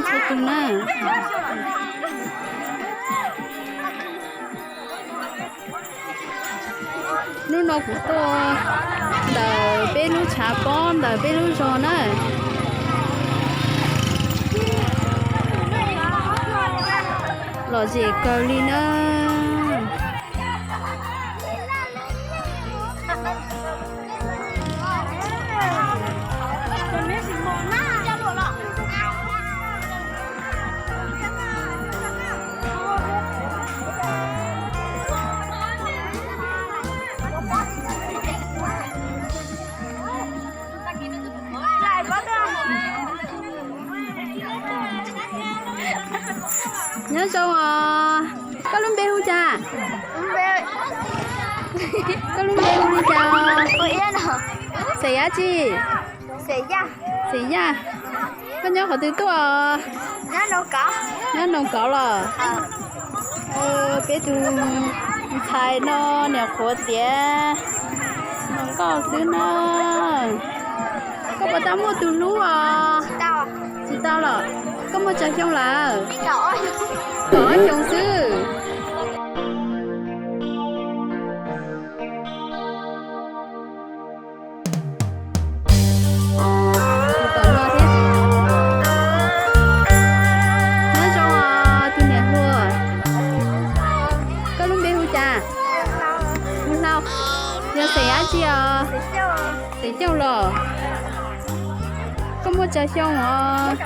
Txhua tus na. Hnub no kuv tuaj ntawm peb lub tshav pob ntawm peb lub zos na. Lom zem kawg li na. Nyob zoo os. Koj lub npe hu cas? Koj lub npe hu li cas? Xeem dab tsi? Xeem Yaj. Koj nyob qhov twg tuaj? Nyob Noog Kauv los? Peb tus ntxhais no niam qhuav tiav hluas nkauj xwb na. Koj puas tau muaj tus hlub os? Tsis tau los? Koj muaj tsawg xyoo lawm? Kaum ob xyoo xwb. Nyob zoo os tus niam hluas. Koj lub npe hu cas? Hu Hlau. Yog xeem dab tsi os? Xeem Cooj los? Koj muaj tsawg xyoo os?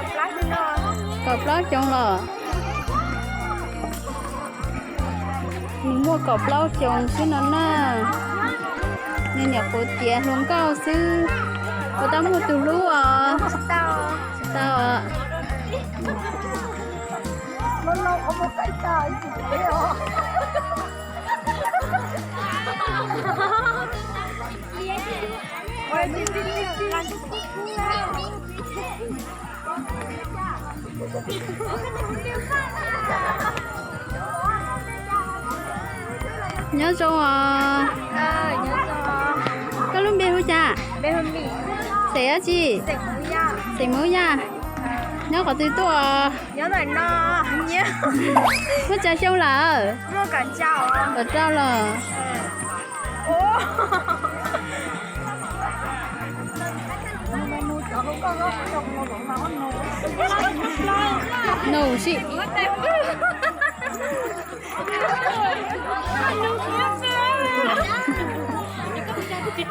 Kaum plaub xyoo los? Nws muaj kaum plaub xyoo xwb no na. Nws niam qhuav tiav hluas nkauj xwb. Puas tau muaj tus hlub os? Tsis tau. Nyob zoo os. Koj lub npe hu cas? Xeem dab tsi? Xeem Hmoob Yaj. Nyob qhov twg tuaj os? Muaj tsawg xyoo lawm? Kaum rau los? Nus si.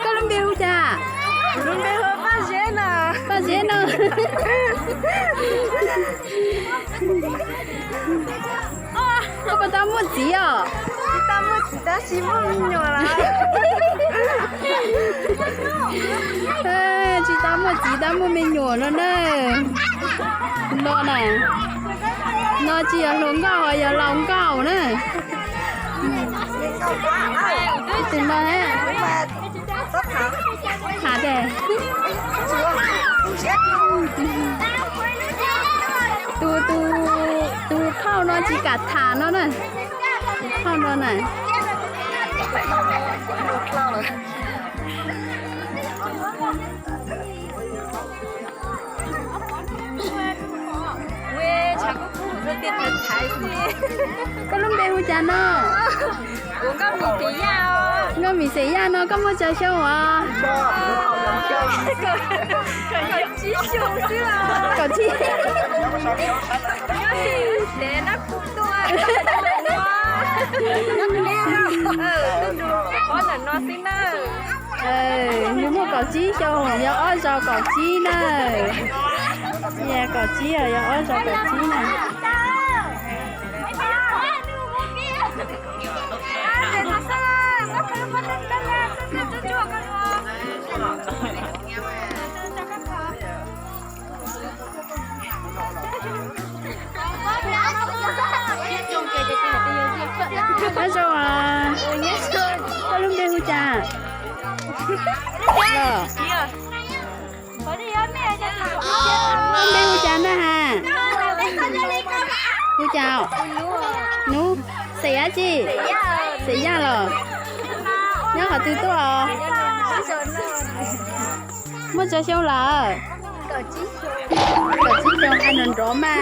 Koj lub npe hu cas? Lub npe hu Paj Zeb no. Paj Zeb no. Koj puas tau muaj txiv os? Tsis tau muaj txiv tab sis muaj me nyuam lawm. Tsis tau muaj txiv tab muaj me nyuam no na. No na. No tsis yog hluas nkauj ho yog laus nkauj na. Tus no, tham tias, tus, tus, tus phauj no tsis kam tham no na. Tus phauj no na. Koj lub npe hu cas no? Nkauj Mim Xeem Yaj no koj muaj tsawg xyoo os? Kaum tsib. Nws muaj kaum tsib xyoo, yog ob zaug kaum tsib na. Yog kaum tsib, yog ob zaug kaum tsib na. Nyob zoo os. Koj lub npe hu cas? Koj npe hu cas na has? Hu cas? Nub. Xeem dab tsi? Xeem Yaj los? Nyob qhov twg tuaj os? Muaj tsawg xyoo lawm? Kaum tsib xyoo hais nrov nrov mas.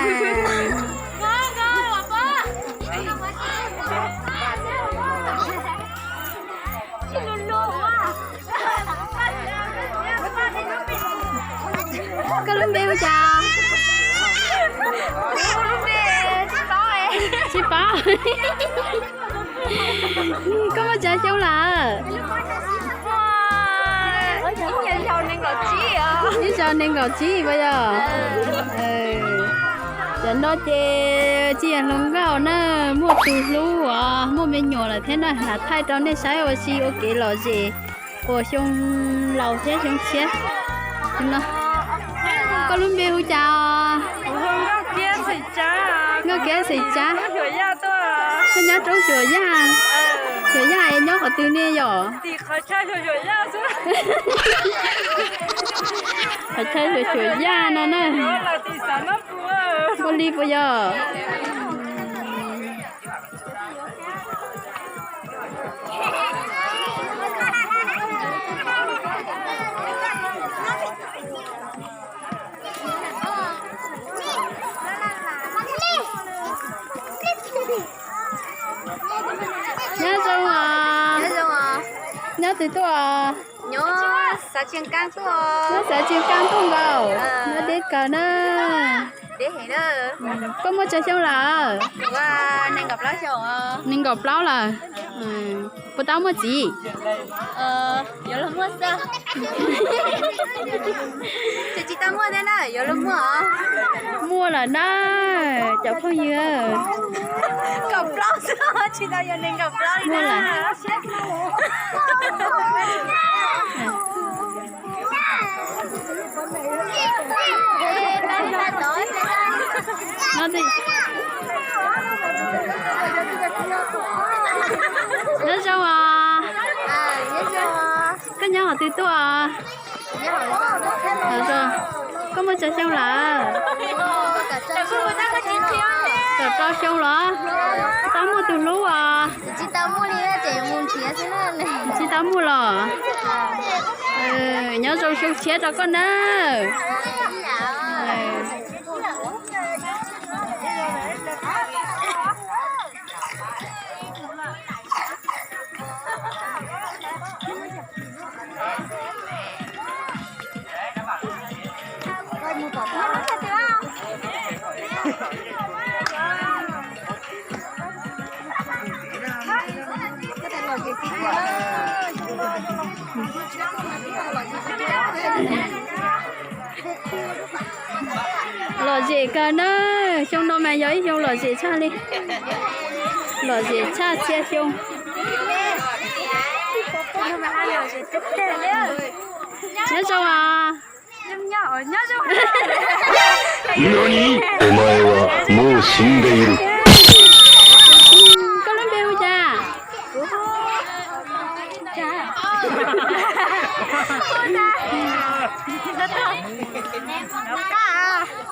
Koj lub npe hu cas? Tsis paub. Koj muaj tsawg xyoo lawm? Ib zaug nees nkaum tsib puas yog? Cov no ces tsis yog hluas nkauj na, muaj tus hlub os, muaj me nyuam lawm thiab na, lam thaij rau nej saib ua si ua kev lom zem uas xyoo laus thiab xyoo tshiab no. Koj lub npe hu cas os? Nkauj Kiab Xeem Tsav. Koj nyob roob Xyuas Yaj. Xyuas Yaj es nyob qhov twg ne yom? Qhov chaw Xyuas Xyuas Yaj no na. Ua li puas yog? Nyob zoo os. Nyob twg tuaj? Nyob xav tsis kaab tuaj. Nyob xav tsis kaab tuaj nkaus. Nyob deb kawg na. Koj muaj tsawg xyoo lawm? Nees nkaum plaub lawm. Puas tau muaj txiv? Muaj lawm na, cov phooj ywg. Kaum plaub xwb, tsis tau yog nees nkaum plaub li na. Nyob zoo os. Koj nyob qhov twg tuaj? Koj muaj tsawg xyoo lawm? Kaum rau xyoo los? Tau muaj tus hlub os? Tsis tau muaj los? Nyob zoo xyoo tshiab rau koj nawb. Lom zem kawg na, xyoo no mas yog ib xyoo lom zem tshaj li. Lom zem tshaj txhia xyoo. Nyob zoo os. Koj lub npe hu cas?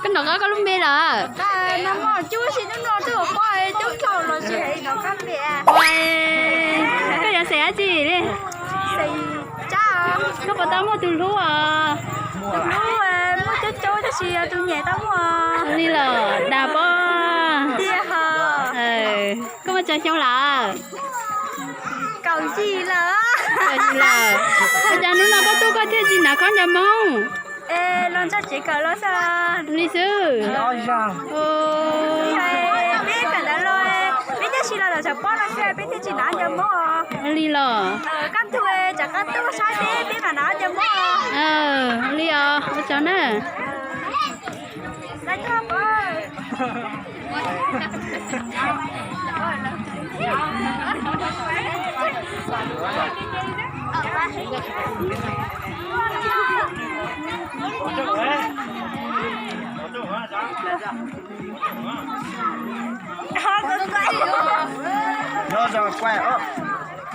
Koj nov qab koj lub npe lawm? Koj yuav xeem dab tsi li? Koj puas tau muaj tus hlub os? Tus hlub muaj coob coob tab sis tus nyiam tau muaj. Li los dag pob. Koj muaj tsawg xyoo lawm? Kaum yim lawm. Ua cas hnub no koj tuaj koj thiaj tsis hnav khaub ncaws Hmoob? Los ntsoj tsev kawm los xwb. Li xwb. Peb kawm ntawv los, peb twb tsis los lawm txawm pob no xwb peb thiaj tsis hnav ncaws Hmoob. Li los. Kaj ntug tsam kaj ntug saib peb peb mam hnav ncaws Hmoob. Li os, ua tsaug na.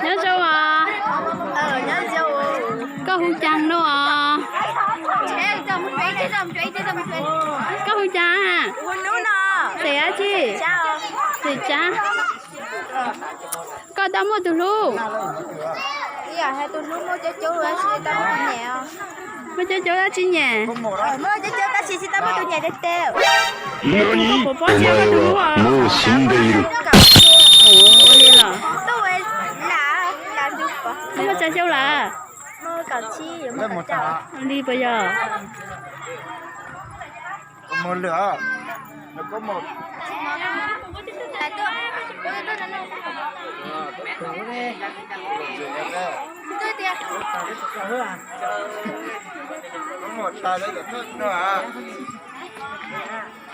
Nyob zoo os. Koj hu cas no os? Koj hu cas? Xeem dab tsi? Xeem Tsav. Koj tau muaj tus hlub? Tus hlub muaj coob coob tab sis tau muaj niam os. Muaj cov cov dab tsi nyem? Muaj cov cov tab sis tsis tau muaj tus nyem tes tes. Koj puas paub tsis koj tus hlub os? Ua li los. Koj muaj tsawg xyoo lawm? Li puas yog?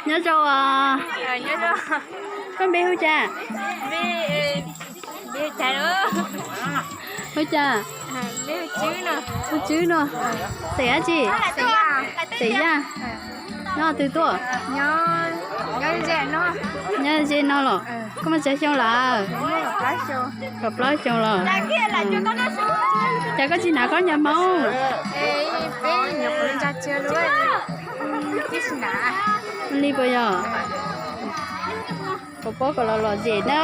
Nyob zoo os. Koj npe hu cas? Hu cas? Hu Tswb no. Xeem dab tsi? Xeem Yaj. Nyob twg tuaj? Nyob ze no los? Koj muaj tsawg xyoo lawm? Kaum plaub xyoo los? Cas koj tsis hnav khaub ncaws Hmoob? Li puas yog? Puas paub kom los lom zem na.